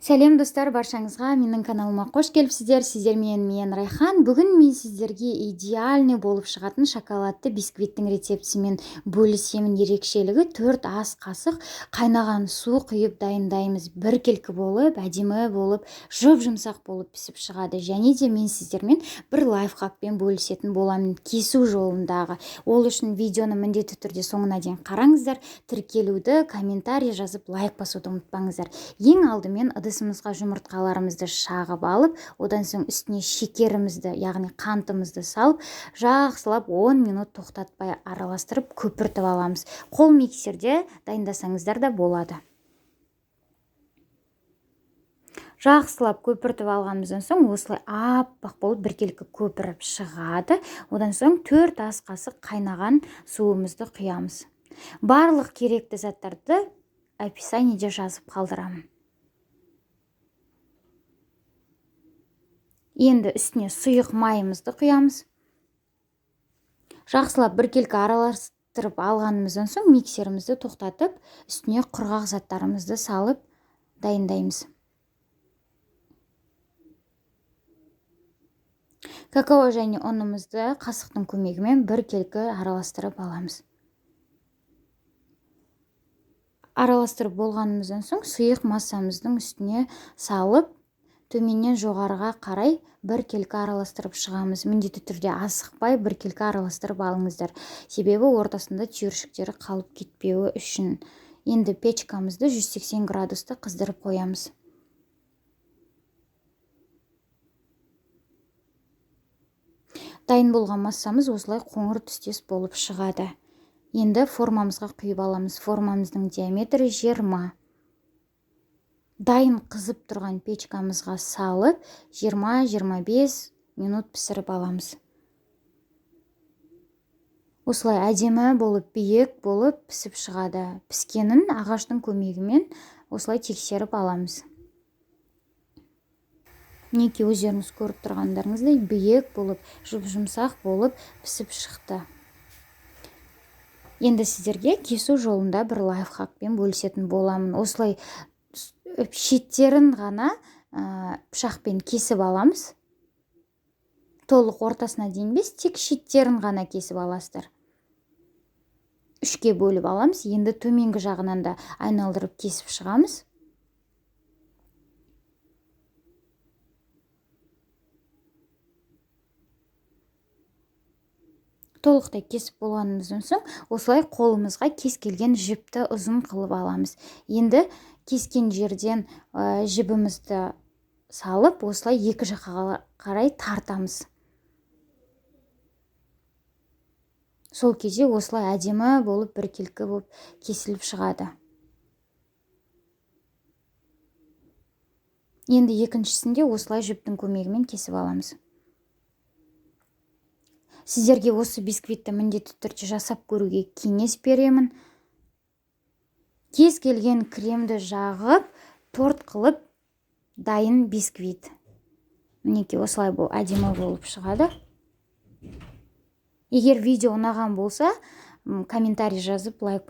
Сәлем, достар, баршаңызға менің каналыма қош келіпсіздер. Сіздермен мен, Райхан. Бүгін мен сіздерге идеальный болып шығатын шоколадты бисквиттің рецептісімен бөлісемін. Ерекшелігі: 4 ас қасық қайнаған су құйып дайындаймыз. Біркелкі болып, әдемі болып, жұп-жұмсақ болып пісіп шығады. Және де мен сіздермен бір лайфхакпен бөлісетін боламын кесу жолындағы. Ол үшін видеоны міндетті түрде соңына дейін қараңыздар, тіркелуді, комментарий жазып, лайк басуды ұмытпаңыздар. Ең алдымен ыдысымызға жұмыртқаларымызды шағып алып, одан соң үстіне шекерімізді, яғни қантымызды салып, жақсылап 10 минут тоқтатпай араластырып, көпіртіп аламыз. Қол миксерде дайындасаңыздар да болады. Жақсылап көпіртіп алғанымыздан соң осылай аппақ болып біркелкі көпіріп шығады. Одан соң 4 ас қасық қайнаған суымызды құямыз. Барлық керекті заттарды описаниеде жазып қалдырамын. Енді үстіне сұйық майымызды құямыз. Жақсылап біркелкі араластырып алғанымыздан соң миксерімізді тоқтатып, үстіне құрғақ заттарымызды салып дайындаймыз. Какао және ұнымызды қасықтың көмегімен біркелкі араластырып аламыз. Араластырып болғанымыздан соң сұйық массамыздың үстіне салып, төменнен жоғарыға қарай біркелкі араластырып шығамыз. Міндетті түрде асықпай біркелкі араластырып алыңыздар, себебі ортасында түйіршіктері қалып кетпеуі үшін. Енді печкамызды 180 градуста қыздырып қоямыз. Дайын болған массамыз осылай қоңыр түстес болып шығады. Енді формамызға құйып аламыз. Формамыздың диаметрі 20. Дайын қызып тұрған печкамызға салып, 20-25 минут пісіріп аламыз. Осылай әдемі болып, биік болып пісіп шығады. Піскенін ағаштың көмегімен осылай тексеріп аламыз. Мінекей, өздеріңіз көріп тұрғандарыңыздай, биік болып, жұп-жұмсақ болып пісіп шықты. Енді сіздерге кесу жолында бір лайфхакпен бөлісетін боламын. Осылай шеттерін ғана пышақпен кесіп аламыз. Толық ортасына дейін емес, тек шеттерін ғана кесіп аласыздар. Үшке бөліп аламыз. Енді төменгі жағынан да айналдырып кесіп шығамыз. Толықтай кесіп болғанымыздан соң осылай қолымызға кез келген жіпті ұзын қылып аламыз. Енді кескен жерден жібімізді салып, осылай екі жаққа қарай тартамыз. Сол кезде осылай әдемі болып, біркелкі болып кесіліп шығады. Енді екіншісінде осылай жіптің көмегімен кесіп аламыз. Сіздерге осы бисквитті міндетті түрде жасап көруге кеңес беремін. Кез келген кремді жағып, торт қылып дайын бисквит. Мінекей, осылай бұл әдемі болып шығады. Егер видео ұнаған болса, комментарий жазып, лайк